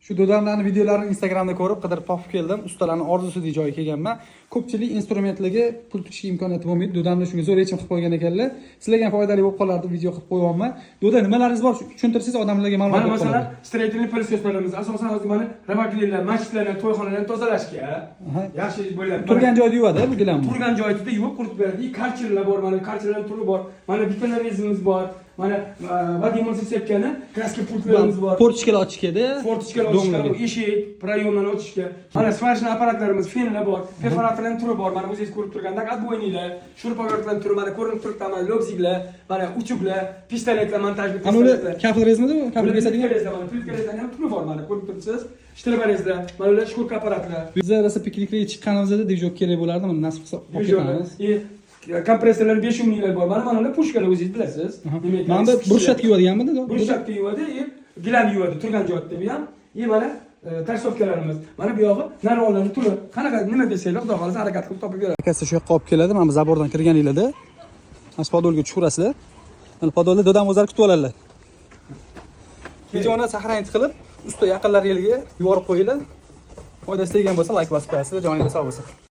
Shu dodamlarni videolarini Instagramda ko'rib, qidirib topib keldim. Ustalarni orzusidagi joyga kelganman. Ko'pchilik instrumentlarga pul tikishga imkoniyati bo'lmaydi. Dodamlar shunga zo'r yechim qilib qo'ygan ekanlar. Sizlarga ham foydali bo'lib qolar deb video qilib qo'yyapman. Doda, nimalaringiz bor? Tushuntirsangiz, odamlarga ma'lumot Mana bo'lib masalan, qoladi. Строительный пылесос larimiz asosan hozir mana rabaklilar, masjidlarni, to'yxonalarni tozalashga yaxshi bo'lyapti. Turgan joyda yuvadi bu gilamni. Turgan joyida yuvib, quritib beradi. И karcherlar bor, mana karcherlar turi bor. Mana бетонорез imiz bor. Mana воды sepkani краска pultlarimiz bor. Форточка lar ochishga. Форточка lar ochishga, Дом larga. Eshik, проём larni ochishga. Mana сварочный apparatlarimiz, fenlar bor, perforatorlarning turi bor. Mana o'zingiz ko'rib turgandek отбойник lar, шуруповёрт lar turi mana ko'rinib turibdi, mana лобзик lar, mana утюг lar, pistoletlar, монтажный Ana ular pistoletlar. Kafel rezmidi bu? Kafel kesadigan? Плитка rez lar, mana плитка rez larning ham turi bor, mana ko'rib turibsiz. Штроборез lar, mana ular шкурка apparatlar. Bizlar rosa pikniklarga chiqqanimizda движок kerak bo'lardi. Mana, nasib qilsa, olib ketamiz. И kompressorlar 5 minglar bor. Mana ular пушка lar, o'zingiz bilasiz. Demak, Mana bu брусчатка yuvadiganmidi? Брусчатка yuvadi, и gilam yuvadi turgan joyda bu ham. И mana торсовка larimiz. Mana bu yog'i narvonlarning turi. Qanaqa nima desanglar, Xudo xohlasa, harakat qilib topib beradi. Akasi shu yoqqa olib keladi. Mana bu забор dan kirganinglarda mana shu подвал ga tushaverasizlar. Mana подвал da dodam o'zlari kutib oladilar. Videoni сохранить qilib, usta yaqinlaringizga yuborib qo'yinglar. Foydasi tegan bo'lsa, layk bosib qo'yasizlar. Joningiz sog' bo'lsin.